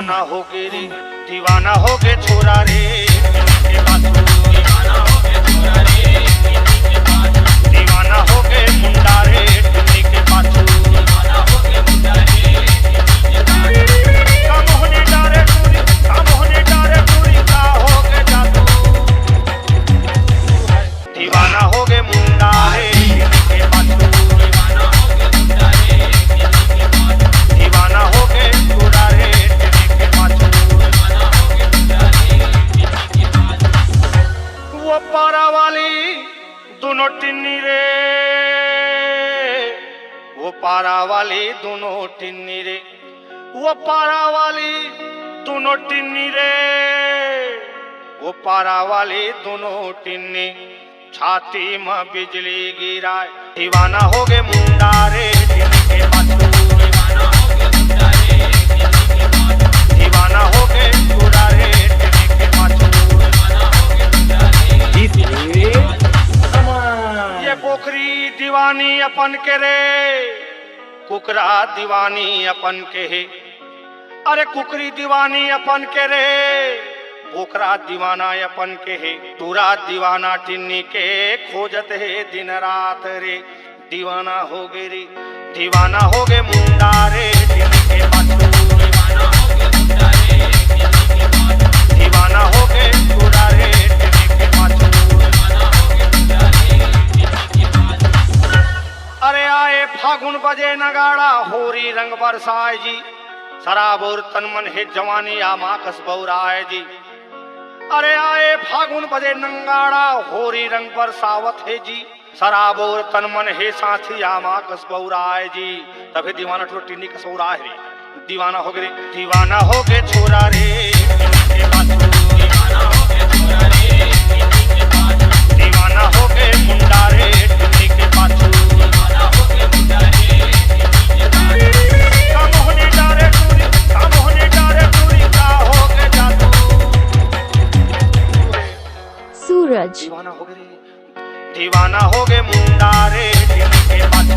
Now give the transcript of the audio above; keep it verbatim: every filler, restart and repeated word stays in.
ना हो गे रे, दीवाना हो गे छोरा रे, टिन्नी के पाछू। दीवाना हो गे छोरा रे, टिन्नी के पाछू। दीवाना हो गे मुंडा रे, टिन्नी के पाछू। दीवाना हो गे मुंडा रे, टिन्नी के पाछू। का मोहनी डारे टूरी, का मोहनी डारे टूरी, का हो गे जादू। दीवाना हो गे मुंडा रे, टिन्नी के पाछू। दीवाना हो गे मुंडा रे, टिन्नी के पाछू। दीवाना हो गे छोरा रे, टिन्नी के पाछू। दीवाना हो गे मुंडा रे, टिन्नी के पाछू। वो पारा वाली दोनों टिन्नी रे, वो पारा वाली दोनों टिन्नी रे, वो पारा वाली दोनों टिन्नी रे, वो पारा वाली दोनों टिन्नी, छाती म बिजली गिराए। दीवाना हो गे मुंडा रे, टिन्नी के पाछू। दीवाना हो गे छोरा रे, टिन्नी के पाछू। ये बोकरी दीवानी अपन के रे, कुकरा दीवानी अपन के हे। अरे कुकरी दीवानी अपन के रे, बोकरा दीवाना अपन के हे। टूरा दीवाना टिन्नी के खोजत हे दिन रात रे। दीवाना हो गे रे, दीवाना हो गे मुंडा रे, टिन्नी के पाछू। दीवाना हो गे टूरा रे, टिन्नी के पाछू। अरे आए फागुन बजे नगाड़ा, होरी रंग बरसाए जी। शराब और तन मन हे, जवानी आमा कस बौराए जी। अरे आए फागुन बजे नंगाड़ा, होरी रंग बरसावत हे जी। शराब और तन मन हे साथी, आमा कस बौराए जी। तभे दीवाना टूरा टिन्नी कस बौराए रे। दीवाना हो गे रे, दीवाना हो गे छोरा रे, टिन्नी के पाछू। दीवाना हो गे मुंडा रे, टिन्नी के पाछू। का मोहनी डारे टूरी, का मोहनी डारे टूरी, का हो गे जादू। सूरज। दीवाना हो गे रे, दीवाना हो गे मुंडा रे, टिन्नी के पाछू।